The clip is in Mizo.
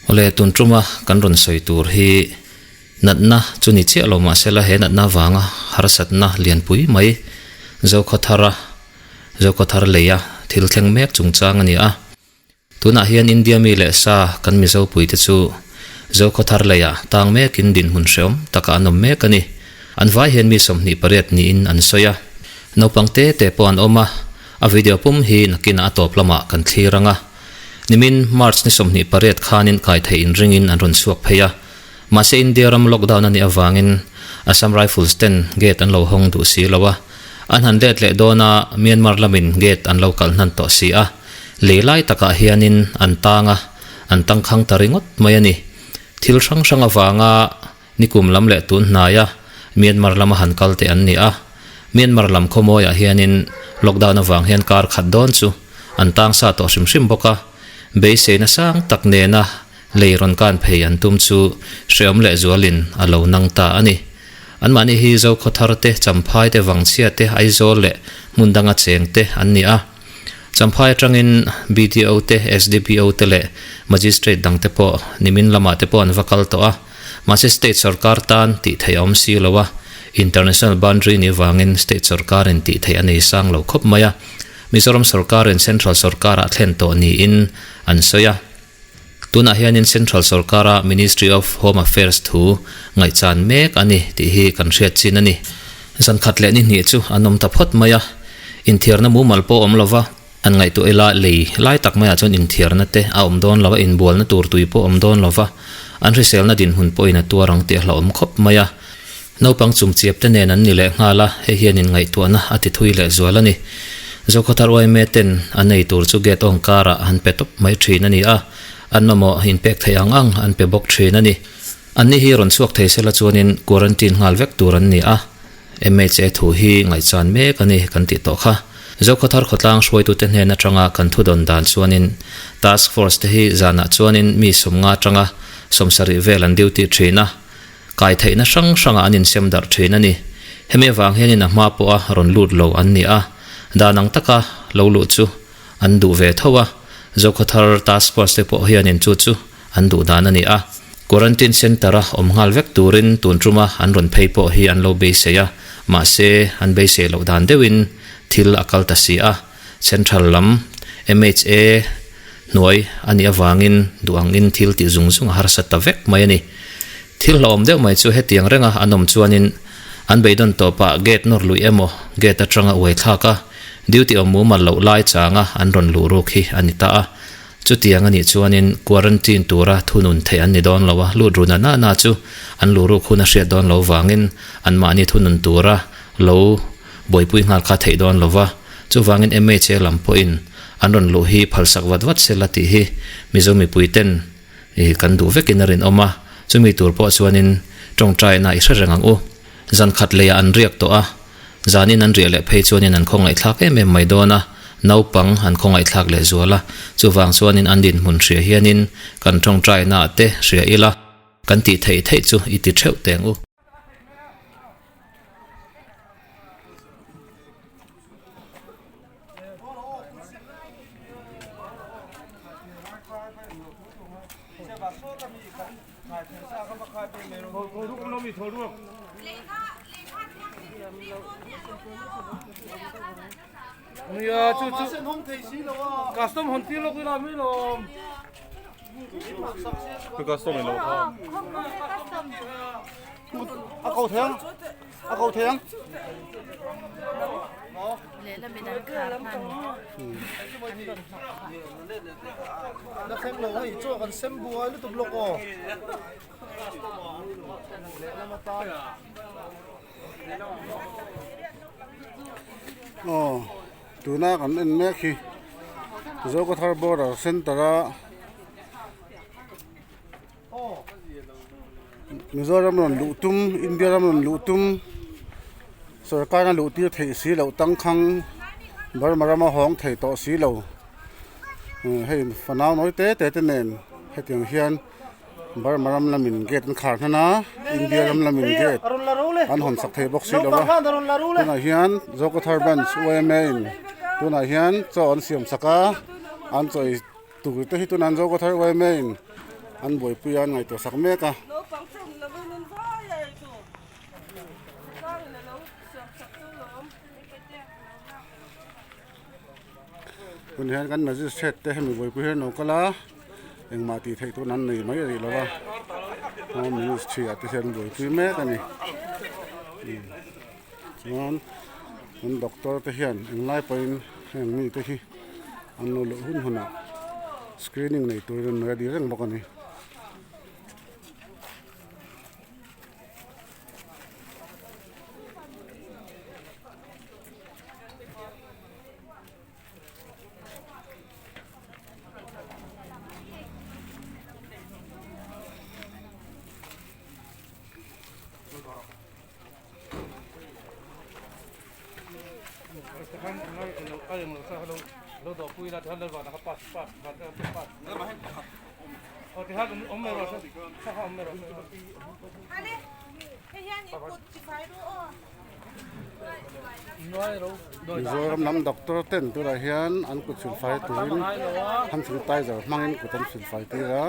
Awle tun tuma kan rawn sawi tur hi natna chu ni chiah lo mahsela he natna avanga harsatna lianpui mai Zokhawthara Zokhawthar leia thil thleng mek chungchang a ni a. Tunah hian India mi leh sa kan Mizo puite chu Zokhawthar leiah tang mekin dinhmun hreawm takah an awm mek a ni. An vai hian mi 28 niin an sawi a. Naupang te te pawh an awm a, a video pum hi nakinah a tawp lamah kan thlir ang a. Nimin March ni 28 khanin kai theih inringin an rawn chhuak phei a, mahse India ram lockdown a nih avangin Assam Rifles ten gate an lo hawng duh si lo a, an han let leh dawn a, Myanmar lamin gate an lo kalh hnan tawh si a, lei lai takah hianin an tang a, an tangkhang ta ringawt mai a ni. Thil hrang hrang avanga nikum lam leh tun hnaia Myanmar lama han kal te an ni a, Myanmar lam khawmawiah hianin lockdown avang hian kar khat dawn chu an tang sa tawh hrim hrim bawk a, beiseina sang tak nena lei rawn kan phei an tum chu hreawm leh zualin a lo nang ta a ni. Anmahni hi Zokhawthar te, Champhai te, Vangchhia te, Aizawl leh hmun danga cheng te an ni a. Champhai atangin BDO te, SDPO te leh Magistrate dang te pawh nimin lamah te pawh an va kal tawh a. Mahse state sorkar tan tih theih a awm si lo a, international boundary nih vangin state sorkarin tih theih a nei sang lo khawp mai a. Mizoram sorkarin central sorkarah thlen tawh niin an sawi a. Tunah hianin central sorkara Ministry of Home Affairs thu ngaihchan mek a ni tih hi kan hriat chin a ni. Zan khat leh ni hnih chu an awm ta phawt mai a, inthiarna mumal pawh awm lova an ngaihtuah ila lei lai tak maiah chuan inthiarna te a awm dawn lo a, inbualna tur tui pawh awm dawn lova, an hriselna dinhmun pawhin a tuar ang tih a hlauhawm khawp mai a. Naupang chumchiap te nen an ni leh nghal a, hei hian inngaihtuahna a ti thui leh zual a ni. Zokhawthar yma ten an ei tur chu gate awng karah an pe tawp mai thin a ni a, an mamawh inpek theih ang ang an pe bawk thin a ni. Anni hi rawn chhuak thei sela chuanin quarantine nghal vek tur an ni a, MHA thu hi ngaihchan mek a ni kan tih tawh kha. Zokhawthar khawtlang hruaitute hnen atanga kan thudawn dan chuanin task force te hi zanah chuanin mi 50 atanga 70 vel an duty thin a, Kai theihna hrang hrangah an insem darh thin a ni. Hemi avang hianin a hma pawha rawn lut lo an ni a, dan ang taka lo luh chu an duh ve tho a, Zokhawthar Task Force te pawh hianin chu chu an duh dan a ni a. Quarantine Centre-a awm nghal vek turin tun tuma an rawn phei pawh hi an lo beisei a, mahse an beisei loh dan deuhin thil a kal ta si a. Central lam MHA hnuai a nih avangin duh angin thil tih zung zung a harsa ta vek mai a ni. Thil hlauhawm deuh mai chu hetiang renga an awm chuanin an beidawn tawpah gate nawr luih emaw gate atanga uai thlak a, duty awm mumal loh lai changa an rawn luh ruk hi a ni ta a. Chutiang a nih chuanin quarantine tura thunun theih an ni dawn lo a, lut runa na na chu an luh ruk hun a hriat dawn lo vangin anmahni thunun tura lo buaipui nghal kha theih dawn lo va, chuvangin MHA lam pawhin an rawn luh hi phalsak vat vat sela tih hi Mizo mipui ten kan duh vekin a rinawm a, chumi tur pawh chuanin tawngtaina i hre reng ang u. Zan khat leiah an riak tawh a, zanin an riah leh phei chuanin an khawngaihthlak em em mai dawn a, naupang an khawngaihthlak leh zual a, chuvang chuanin an dinhmun hria hianin kan tawngtaina ah te hria ila kan tih theih theih chu i ti theuh teng u. A ko thei ang a ko thei ang na thleng lo hei chaw kan sem buai lutuk lawk aw aw tuna kan en mek hi Zokhawthar border center a Mizoram rawn luh tum India ram rawn luh tum sorkar a luh tir theih si loh tangkhang Burma rama hawng thei tawh si lo hei fanau nawi te te te nen hetiang hian Burma ram lamin gate an khar hnan a India ram lamin gate an hawn sak thei bawk si lo a tunah hian Zokhawthar branch yma in tunah hian chaw an siam sak a an chawi tur te hi tunah an Zokhawthar yma in. an buaipui a an ngaihtuah sak mek a. Tun hian kan magistrate te hemi buaipui hian an lo kal a engmah tih theih tun an nei mai rih lo va home ministry ah te hian an buaipui mek a ni chuan kan doctor te hian englai pawhin heng mite hi an lo luh hun hunah screening nei turin an ready reng bawk a ni. Mizoram lam doctor ten tunah hian an kut silfai turin hand sanitizer hmangin kut an silfai tir a.